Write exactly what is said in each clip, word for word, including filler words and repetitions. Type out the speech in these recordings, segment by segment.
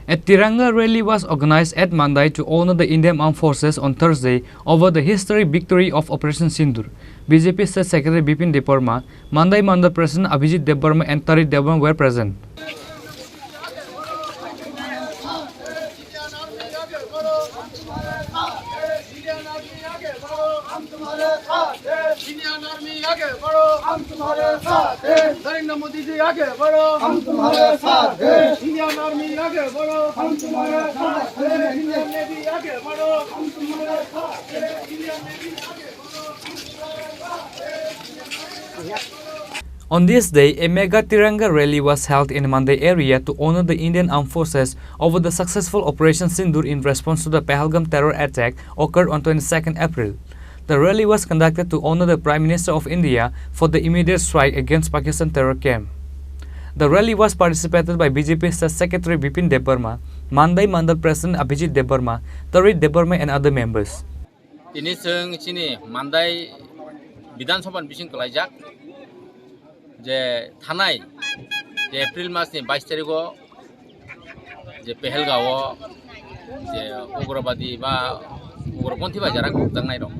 A Tiranga rally was organized at Mandai to honor the Indian Armed Forces on Thursday over the historic victory of Operation Sindoor. B J P State Secretary Bipin Debbarma, Mandai Mandal President Abhijit Debbarma and Tarit Debbarma were present. Indian army आगे बढ़ो, हम तुम्हारे साथ हैं। नरेंद्र मोदी जी आगे बढ़ो, हम तुम्हारे साथ हैं। इंडियन आर्मी आगे बढ़ो, हम तुम्हारे साथ हैं। इंडियन नेवी आगे बढ़ो, हम तुम्हारे साथ हैं। इंडियन नेवी आगे बढ़ो, हम तुम्हारे साथ हैं। On this day, a mega Tiranga rally was held in Mandai area to honor the Indian Armed Forces over the successful Operation Sindoor in response to the Pahalgam terror attack occurred on twenty-second April. The rally was conducted to honor the Prime Minister of India for the immediate strike against Pakistan terror camp. The rally was participated by B J P State Secretary Bipin Debbarma, Mandai Mandal President Abhijit Debbarma, Tarit Debbarma and other members. Tini chwng chini Mandai Bidhan Sabha ni bising kwlaijak je thanai je April mas ni bais tarikh o je Pahalgam o je ugrobadi ba ugroponthi bai jara kokjaknai rok,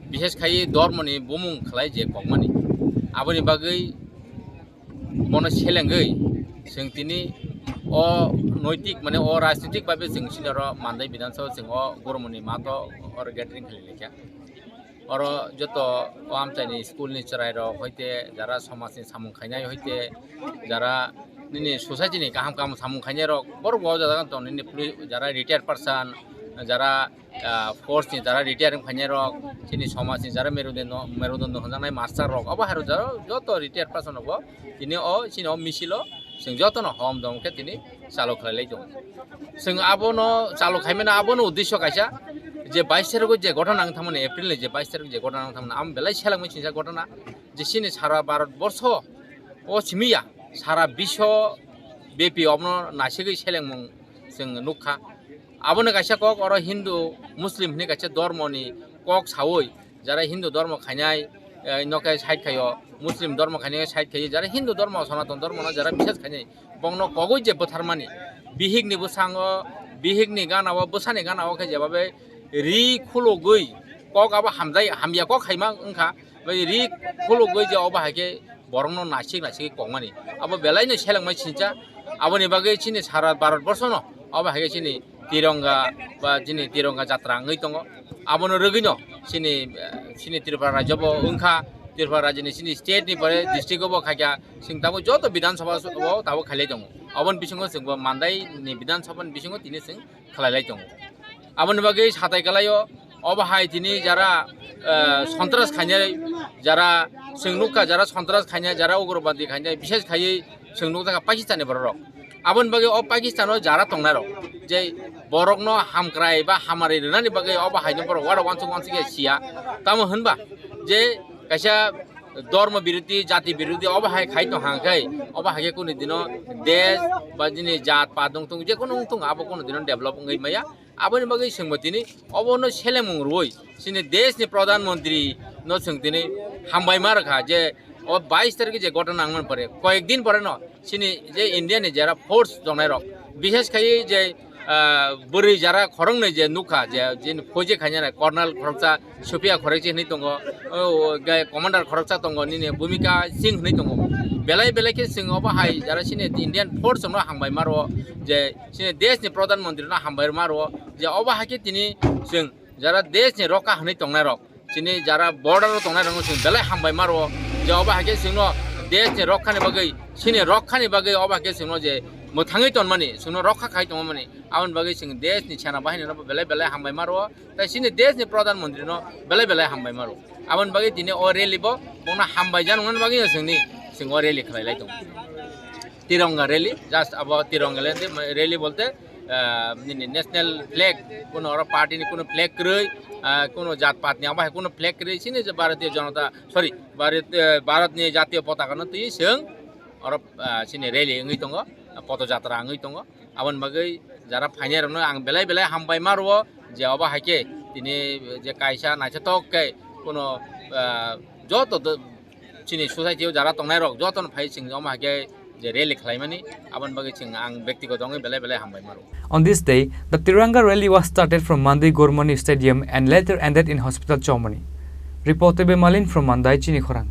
bishes khai dormo ni bumung khlai je kokmani, aboni bagwi bono selengwi chwng tini o noitik, mane o rajnitik bhabe chwng sini oro Mandai Bidhan Sabha chwng o gormoni mato oro gathering khlai laikha. Oro joto o amchaini school ni chwrai rok hoite jara somaj ni samung khainai hoite jara nini society ni kaham kaham samung khainai rok borok bo o jaga tong nini police jara retired person jara ah, force ni jara retire wng phainai rok, chini somaj ni jara merudondo, merudondo hwnjaknai master rok, abo hai rok jara joto retire person rok bo tini o chini o misil o chwng joto no hom dong khe tini chalo khlai lai tongo. Chwng abo no chalo khai mano abo no uddesho kaisa je bais tarikh o je ghotona wng thangmani, April ni je bais tarikh je ghotona wng thangmani, amo belai selengmani singsa ghotona je chini sara Bharat borsho o simi ya, sara biswo bepi obono naisigwi selengmung chwng nukha. Abono kaisa kok oro Hindu, Muslim hwnwi kaisa dormoni kok saui, jara Hindu dormo khainai, eh, no khe side khaio, Muslim dormo khainai side khaio, jara Hindu dormo, Sanatan dormo no jara bisas khainai, bongno kogwi je bwtharmani, bihikni bwsango, bihikni gana o, bwsani gana o khe jebabe ri khulugwi kok abo hamjai, hamya kok khaima wngkha, bai ri khulugwi je obo hai khe borokno naisik naisik kokmani. Abo belaino selengmai sincha. Aboni bagwi chini sara Bharat borshono obo hai khe chini Tironga ba chini Tironga jatra wngwi tongo. Abono rwgwino chini, eh, chini Tripura rajyo bo wngkha. Tripura rajyoni chini state ni pore district o bo khaikha. Chwng tabuk joto Bidhan Sabha o tabuk khailai tongo. Aboni bisingo chwngbo Mandai ni Bidhan Sabha ni bisingo tini chwng khlai lai tongo. Aboni bagwi satai kwlaio, obo hai tini jara, eh, sontras khainai, jara chwng nukha, jara sontras khainai, jara ugrobadi khainai, bishes khaiwi chwng nukjakha Pakistan ni borok rok. Aboni bagwi o Pakistan o jara tongnai rok, je borokno hamkrai ba hamari rwnani bagwi obo haino borok wara wansuk wansuk ya siya. Tamo hwnba je kaisa dormo birodhi, jati birodhi obo hai khai tong hang khai, obo hai khe kunu dino desh ba jini jat pat wng tongo, je kunu wng tongo, abo kunu dino develop wngwi maya. Aboni bagwi chwngbo tini obono selemung rwui chini desh ni pradhan mantri no chwng tini hambai ma rwkha je o bais tarikh je ghotona wngmani pore koyek din pore no chini je India ni jara force tongnai rok, bishes khai je, ah, bwrwi jara khoroknwi je nukha je jini phoje khainai Colonel khoroksa Sophia khoroksa hinwi tongo, o, o, ge-, commander khoroksa tongo nini Bhumika Singh hinwi tongo. Belai belai khe chwng obo hai jara chini Indian force no hambai ma rwo je chini desh ni pradhan mantri no hambai ma rwo je obo hai khe tini chwng jara desh ni rokha hinwi tongnai rok, chini jara border o tongnai rok no chwng belai hambai ma rwo je obo hai khe chwng no desh ni rokha ni bagwi, chini rokha ni bagwi obo hai khe chwng no je mwthangwi tonmani, chwng no rokha khai tongmani, aboni bagwi chwng desh ni sena bahini no belai belai hambai ma rwo. Tai chini desh ni pradhan mantri no belai belai hambai ma rwo. Aboni bagwi tini o rally bo bongno hambai jani wngmani bagwi no chwngni chwng o rally khlai lai tongo. Tironga rally, just abo tironga le-, rally bolte, ah, nini national flag, kuno oro party ni kuno flag kwrwi, ah, kuno jat pat ni abo hai kuno flag kwrwi, chini je Bharatiya Janata, sorry, Bharat, eh, Bharat ni jatiyo potaka no twi chwng oro, ah, chini rally wngwi tongo, poto jatra wngwi tongo. Aboni bagwi jara phainai rokno ang belai belai hambai ma rwo je obo hai khe tini je kaisa naithothok khe kuno, ah, joto do-, chini society o jara tongnai rok joto no phai chwng omo hai khe Je rally khlaimani, aboni bagwi chwng ang bektigoto wngwi belai belai hambai mano. On this day, the Tiranga rally was started from Mandui Gormoni Stadium and later ended in Hospital Chowmani. Reporter Bemalin from Mandai, Chini Khorang.